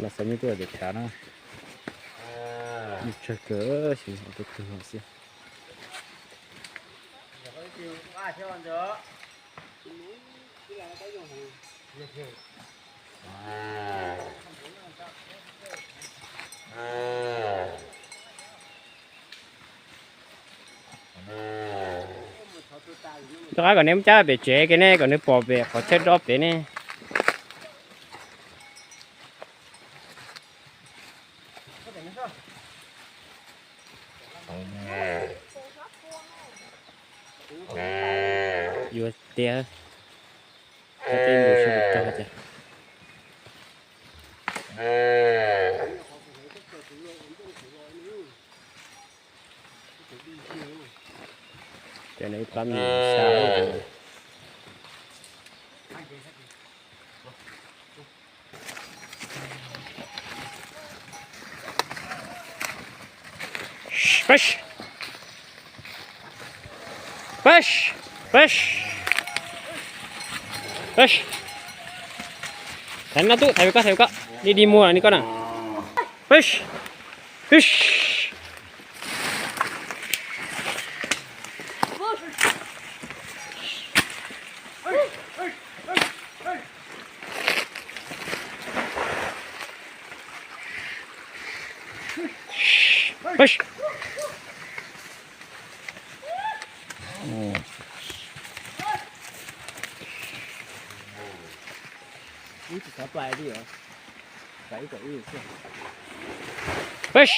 Los xav nyob tuaj tias khav na. Nyob tsawg kawg xyov tus twg no xwb. Rov qab kom neb muab cab pem tsev ke ne, kom nws pom pem qhov chaw dob pem ne. Yuav tiag, cov tej mus sib tog tiag. Cov no ib pab me xya. Peb, peb, peb, peb. Thaiv no tub, thaiv koj, thaiv koj, dig dig muag ni koj na. Peb, peb. Peb,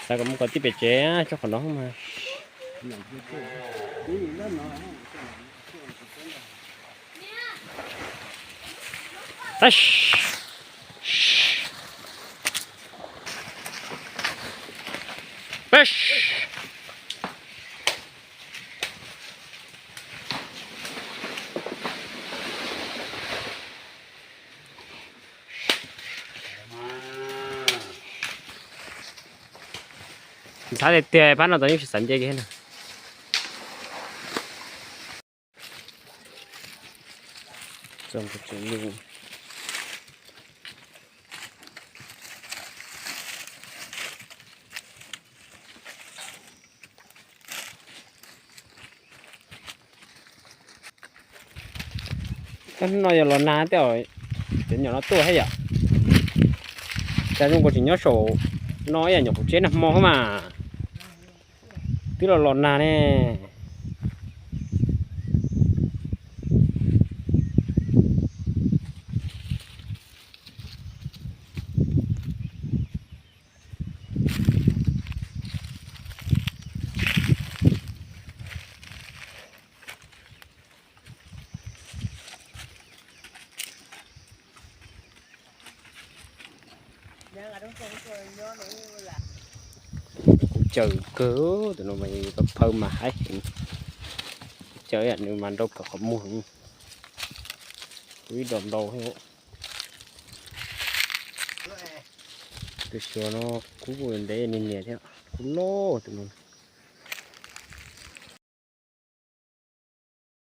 xav kom mus kom tib pem tsev tso qhov no mas. Peb, peb. Ntxhab tiag tiag, pab no tau yeej tsis xav nce kiag na. Hnub no yog los nag tej, cov nyom no tuaj thiab yom. Cas zoo nkaus tseem nyob saum no ib yam nyuam qhuav tseb nag hmo mas twb los los nag ne. Kuv caws kawg, tus no mas yog phaw mas haib heev. Kuv caws nws mas nrau kawg qhov muag. Kuv ib dos ntau. Tus xyuas no kub ntev niag niam thiab, kub loj tus no.